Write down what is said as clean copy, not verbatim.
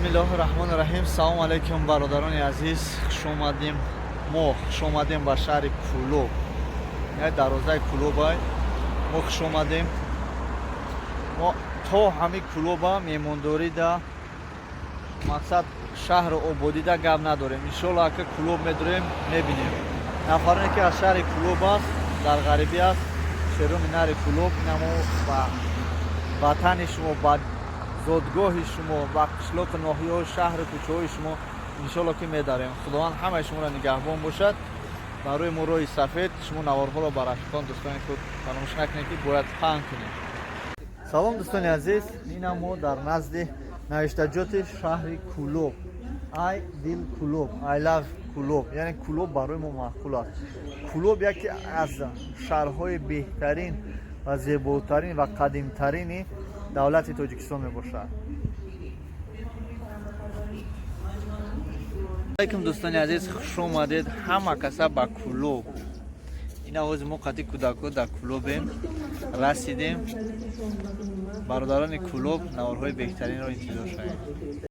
Бисмиллоҳи раҳмони раҳим. Салому алайкум, бародарони азиз, хуш омадем. Мо хуш омадем ба шаҳри Кӯлоб, як дарвозаи Кӯлобай. Мо хуш омадем. Мо то ҳами Кӯлоба меҳмондорида, мақсад шаҳру ободида гап надорем. Иншолло, ака, Кӯлоб медурем, мебинем. Нафароне, ки аз шаҳри Кӯлоб аст, дар ғарибӣ аст, шероми нари Кӯлоб, инамо ба ватани шумо, ба зодгоҳи шумо, ба қишлоқу ноҳияҳо, шаҳру кӯчаҳои шумо иншолло, ки медарем. Худованд ҳамаи шуморо нигаҳбон бошад. Барои мо роҳи сафед. Шумо наворҳоро ба рафиқон, дӯстони худ фаромӯш накунед, ки бояд паҳн кунед. Салом, дӯстони азиз. Ина мо дар назди навиштаҷоти шаҳри Кӯлоб. Ай дил Кӯлоб, I love Кӯлоб, яъне Кӯлоб барои мо маъқул аст. Кӯлоб яке аз шаҳрҳои беҳтарин ва зеботарин ва қадимтарини давлати Тоҷикистон мебошад. Алайкум, дӯстони азиз, хуш омадед ҳама каса ба Кӯлоб. Ин авози мо қати кӯдако дар Кӯлобем, расидем. Бародарони Кӯлоб, наворҳои беҳтаринро интизор шавед.